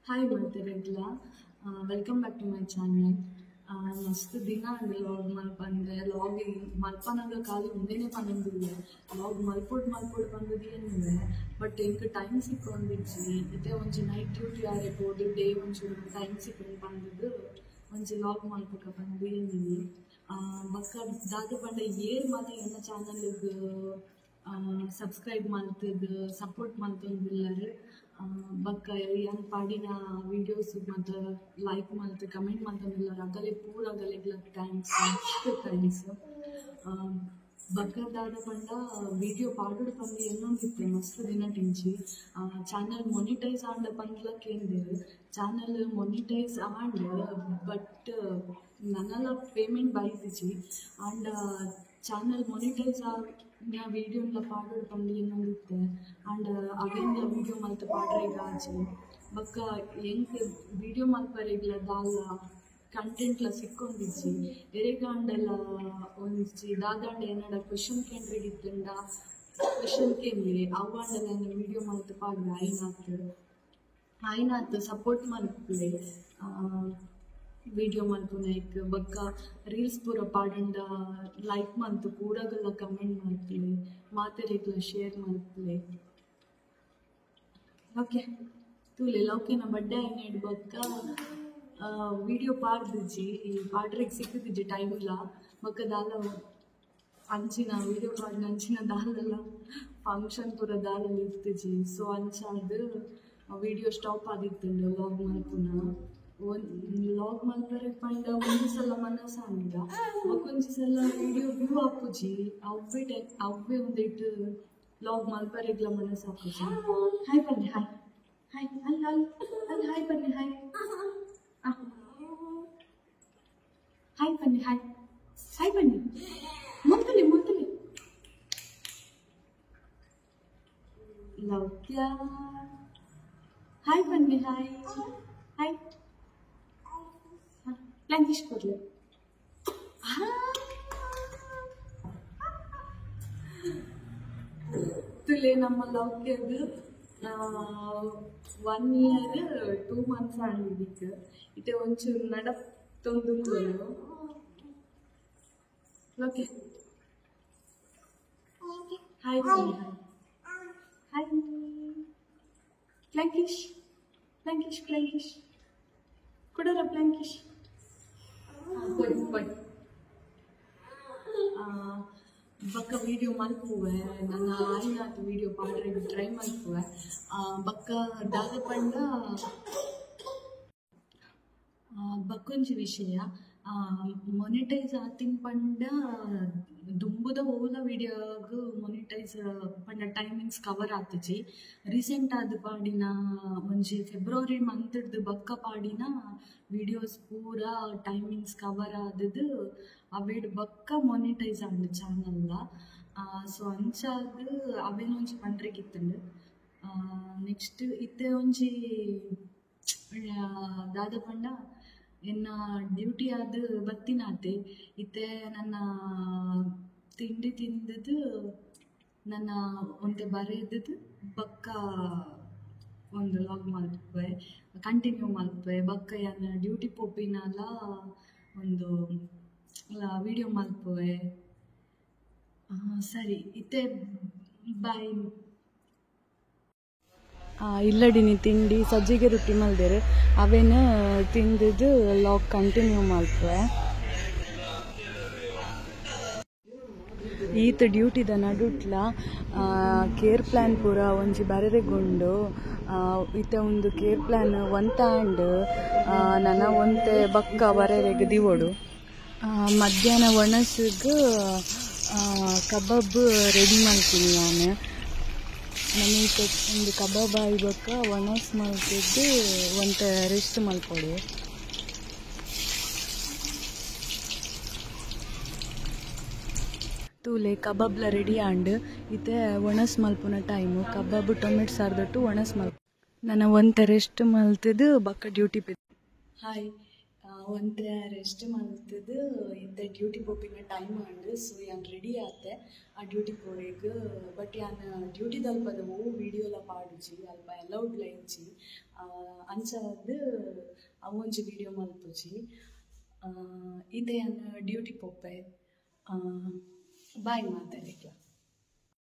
Hi ಮಾತೆರೆಗ್ಲ, welcome back to my channel. ಮಸ್ತ್ ದಿನ ಆಂಡ್ ಲಾಗ್ ಮಲ್ಪಂದೆ. ಲಾಗ್ ಮಲ್ಪನಗ ಖಾಲಿ ಉಂದೆನೆ ಪನೊಂದುಲ್ಲೆ, ಲಾಗ್ ಮಲ್ಪೊಡು ಮಲ್ಪೊಡು ಪಂದ್ ಎನ್ನುವೆ, ಬಟ್ ಎಂಕ್ ಟೈಮ್ ಸಿಕ್ಕೊಂದಿಜ್ಜಿ. ಇತ್ತೆ ಒಂಜಿ ನೈಟ್ ಡ್ಯೂಟಿ ಆರೆ ಪೋದು ಡೇ ಒಂಚೂರು ಟೈಮ್ ಸಿಕ್ಕುಂಡು ಪಂದ್ ಒಂಜಿ ಲಾಗ್ ಮಲ್ಪುಗ ಪಂದ್ ಎನ್ನಿನಿ. ಬೊಕ್ಕ ದಾದ ಪಂಡ, ಏರ್ ಮಾತ ಎನ್ನ ಚಾನಲ್ ಸಬ್ಸ್ಕ್ರೈಬ್ ಮಲ್ತುದು ಸಪೋರ್ಟ್ ಮಲ್ತೊಂದುಲ್ಲೆರ್, ಬೊಕ್ಕ ಯಾನ್ ಪಾಡಿನ ವೀಡಿಯೋಸ್ ಮಾತ ಲೈಕ್ ಮಲ್ತ್ ಕಮೆಂಟ್ ಮಲ್ತೊಂದುಲ್ಲೆರ್, ಅಗಲೆ ಪೂರ ಅಗಲೆಗ್ಲ thanks, ಮಸ್ತ್ thanks. ಬೊಕ್ಕ ದಾದ ಪಂಡ, ವೀಡಿಯೋ ಪಾಡೊಡು ಪಂದ್ ಎನ್ನೊಂದಿತ್ತೆ ಮಸ್ತ್ ದಿನಟಿಂಚಿ. ಚಾನಲ್ ಮೊನಿಟೈಸ್ ಆಂಡ ಪಂದ್ಲ ಕೇಂದೆರ್. ಚಾನಲ್ ಮೊನಿಟೈಸ್ ಆಂಡ್, ಬಟ್ ನನಲ ಪೇಮೆಂಟ್ ಬೈದಿಜಿ. ಆಂಡ ಚಾನಲ್ ಮೊನಿಟೈಸ್ ಆಯಿನ ವೀಡಿಯೋನ್ಲ ಪಾಡೊಡು ಪಂದ್ ಎನ್ನೊಂದಿತ್ತೆ, ಆಂಡ ಅವೆನ್ಲ ವೀಡಿಯೋ ಮಲ್ತ್ ಪಾಡ್ರೆಗ್ ಆಜಿ. ಬೊಕ್ಕ ಎಂಕ್ ವೀಡಿಯೋ ಮಲ್ಪರೆಗ್ಲ ದಾಲ ಕಂಟೆಂಟ್ಲ ಸಿಕ್ಕೊಂದಿಜ್ಜಿ. ಎರೆಗಾಂಡಲ ಒಂಜಿ ದಾದಾಂಡ ಎನ್ನಡ ಕ್ವೆಶನ್ ಕೇಂಡ್ರೆಗಿತ್ತುಂಡ ಕ್ವೆಶನ್ ಕೇನ್ಲೆ, ಅವಾಂಡಲ ಯಾನ್ ವೀಡಿಯೋ ಮಲ್ತ್ ಪಾಡ್ವೆ. ಆಯಿನಾತ್ ಆಯಿನಾತ್ ಸಪೋರ್ಟ್ ಮಲ್ಪುಲೆ ವೀಡಿಯೋ ಮಲ್ಪುನೈಕ್. ಬೊಕ್ಕ ರೀಲ್ಸ್ ಪೂರ ಪಾಡುಂಡ ಲೈಕ್ ಮಲ್ತ್ ಪೂರಗುಲ ಕಮೆಂಟ್ ಮಲ್ಪುಲೆ, ಮಾತೆರೆಗ್ಲ ಶೇರ್ ಮಲ್ಪುಲೆ. ಓಕೆ, ತೂಲೆ, ಲೌಕಿನ ಬಡ್ಡೆ ಆಯಿನೆಡ್ ಬೊಕ್ಕ ವೀಡಿಯೋ ಪಾಡ್ದಿಜ್ಜಿ, ಪಾಡ್ರೆಗ್ ಸಿಕ್ಕುದಿಜ್ಜಿ ಟೈಮ್ಲ. ಬೊಕ್ಕ ದಾಲ ಅಂಚಿನ ವೀಡಿಯೋ ಪಾಡ್ನ ಅಂಚಿನ ದಾಲಲ ಫಂಕ್ಷನ್ ಪೂರ ದಾಲ ಇತ್ತಿಜಿ. ಸೊ ಅಂಚಾದ್ ವೀಡಿಯೋ ಸ್ಟಾಪ್ ಆದಿತ್ತುಂಡು ಲಾಗ್ ಮಲ್ಪುನ. ಲಾಗ್ ಮಲ್ಪರೆ ಪಂಡ ಒಂಜಿ ಸಲ ಮನಸ್ಸಾಂಡ, ಬೊಕೊಂಜಿ ಸಲ ವೀಡಿಯೋ ವ್ಯೂ ಆಪುಜಿ. ಅವ್ವೆ ಅವ್ವೆ ಉಂದೆಟ್ ಲಾಗ್ ಮಲ್ಪರೆಗ್ಲ ಮನಸ್ಸಾಪುಜಿ. ಹಾಯ್ ಪನ್ನಿ, ಹಾಯ್ ಹಾಯ್, ಅಲ್ಲ ಅಲ್ಲ ಅಲ್ಲ, ಹಾಯ್ ಪನ್ನಿ, ಹಾಯ್ ಹಾಯ್ ಪನ್ನಿ, ಹಾಯ್ ಹಾಯ್ ಪನ್ನಿ, ಮುತ್ತಲಿ ಮುತ್ತಲಿ. ಲವ್ಯ ಹಾಯ್ ಪನ್ನಿ, ಹಾಯ್ ಹಾಯ್. ಪ್ಲಾಂಕಿಶ್ ಕೊಡ್ಲೆ. ತುಲೆ, ನಮ್ಮ ಲೌಕ್ಯಗ್ 1 ಇಯರ್ 2 ಮಂತ್ಸ್ ಆಂಡ್. ಇತ್ತೆ ಒಂಚೂರು ನಡತ್ತೊಂದುಲ್ಲೆರ್. ಓಕೆ, ಹಾಯ್ ಹಾಯ್, ಪ್ಲಾಂಕಿಶ್ ಪ್ಲಾಂಕಿಶ್ ಪ್ಲಾಂಕಿಶ್ ಕೊಡೋರ ಪ್ಲಾಂಕಿಶ್. ಪೊಯ್ ಪೊಯ್. ಬೊಕ್ಕ ವೀಡಿಯೋ ಮಲ್ಪುವೆ, ನನ್ನ ಆಯಿನಾತ್ ವೀಡಿಯೋ ಪಾಡ್ರೆಗ್ ಟ್ರೈ ಮಲ್ಪುವೆ. ಬೊಕ್ಕ ದಾದ ಪಂಡ, ಬೊಕ್ಕೊಂಜಿ ವಿಷಯ, ಮೊನಿಟೈಸ್ ಆತಿನ ಪಂಡ ದುಂಬುದ ಓಲ ವೀಡಿಯೋಗ್ ಮೊನಿಟೈಸ್ ಪಂಡ ಟೈಮಿಂಗ್ಸ್ ಕವರ್ ಆತಿಜಿ. ರೀಸೆಂಟ್ ಆದ್ ಪಾಡಿನ ಒಂಜಿ ಫೆಬ್ರವರಿ ಮಂತ್ ಡ್ದ್ ಬೊಕ್ಕ ಪಾಡಿನ ವೀಡಿಯೋಸ್ ಪೂರ ಟೈಮಿಂಗ್ಸ್ ಕವರ್ ಆದದ್, ಅವೆಡ್ ಬೊಕ್ಕ ಮೊನಿಟೈಸ್ ಆಂಡ್ ಚಾನಲ್. ಸೊ ಅಂಚಾದ್ ಅವೆನ್ ಒಂಜಿ ಪಂಡ್ರೆಗಿತ್ತುಂಡು. ನೆಕ್ಸ್ಟ್ ಇತ್ತೆ ಒಂಜಿ ದಾದ ಪಂಡ, ಎನ್ನ ಡ್ಯೂಟಿ ಆದ್ ಬತ್ತಿನಾತೆ. ಇತ್ತೆ ನನ್ನ ತಿಂಡಿ ತಿಂದುದು ನನ್ನ ಒಂತೆ ಬರೆದುದು ಬೊಕ್ಕ ಒಂದು ಲಾಗ್ ಮಲ್ಪುವೆ, ಕಂಟಿನ್ಯೂ ಮಲ್ಪುವೆ. ಬೊಕ್ಕ ಯಾನ್ ಡ್ಯೂಟಿ ಪೋಪಿನಾಲ ಒಂದು ವೀಡಿಯೋ ಮಲ್ಪುವೆ. ಸರಿ, ಇತ್ತೆ ಬಾಯ್. ಇಲ್ಲಡಿನಿ ತಿಂಡಿ ಸಜ್ಜಿಗೆ ರೊಟ್ಟಿ ಮಲ್ದೆರ್, ಅವೆನ್ ತಿಂದುದು ಲಾಗ್ ಕಂಟಿನ್ಯೂ ಮಲ್ಪುವೆ. ಈತ್ ಡ್ಯೂಟಿದ ನಡುಟ್ಲ ಕೇರ್ ಪ್ಲಾನ್ ಪೂರ ಒಂಜಿ ಬರೆರೆಗುಂಡು. ಇತ್ತೆ ಒಂದು ಕೇರ್ ಪ್ಲಾನ್ ಒಂತ ಆಂಡ್, ನನ ಒಂತೆ ಬೊಕ್ಕ ಬರೆರೆಗ್ ದಿವೊಡು. ಮಧ್ಯಾಹ್ನ ಒಣಸುಗ್ ಕಬಾಬ್ ರೆಡಿ ಮಲ್ತೀನಿ ಯಾನ್. ನಮೀತ ಒಂದು ಕಬಾಬ್ ಆಯಿ ಬೊಕ್ಕ ಒಣಸ್ ಮಲ್ತಿದ್ದು ಒಂತೆ ರೆಸ್ಟ್ ಮಲ್ಪೊಡು. ತೂಲೆ, ಕಬಾಬ್ಲ ರೆಡಿ ಆಂಡ್. ಇತ್ತೆ ಒಣಸ್ ಮಲ್ಪುನ ಟೈಮು. ಕಬಾಬ್ ಟೊಮೆಟೊ ಸಾರ್ದೊಟ್ಟು ಒಣಸ್ ಮಲ್ಪ. ನನ ಒಂತೆ ರೆಸ್ಟ್ ಮಲ್ತುದು ಬೊಕ್ಕ ಡ್ಯೂಟಿ. ಹಾಯ್. ಒಂತೆ ರೆಸ್ಟ್ ಮಲ್ತುದು ಇತ್ತೆ ಡ್ಯೂಟಿ ಪೋಪಿನ ಟೈಮ್ ಆಂಡ್. ಸೊ ಯಾನ್ ರೆಡಿ ಆತೆ ಆ ಡ್ಯೂಟಿ ಪೋರೆಗ್. ಬಟ್ ಯಾನ್ ಡ್ಯೂಟಿ ದಲ್ಪದ ಒವು ವೀಡಿಯೋಲ ಪಾಡುಜಿ, ಅಲ್ಪ ಅಲೌಡ್ಲ ಇಜ್ಜಿ. ಅಂಚಾದ್ ಅವೊಂಜಿ ವೀಡಿಯೋ ಮಲ್ಪುಜಿ. ಇತ್ತೆ ಯಾನ್ ಡ್ಯೂಟಿ ಪೋಪೆ. ಬಾಯ್ ಮಾತೆರೆಗ್ಲ.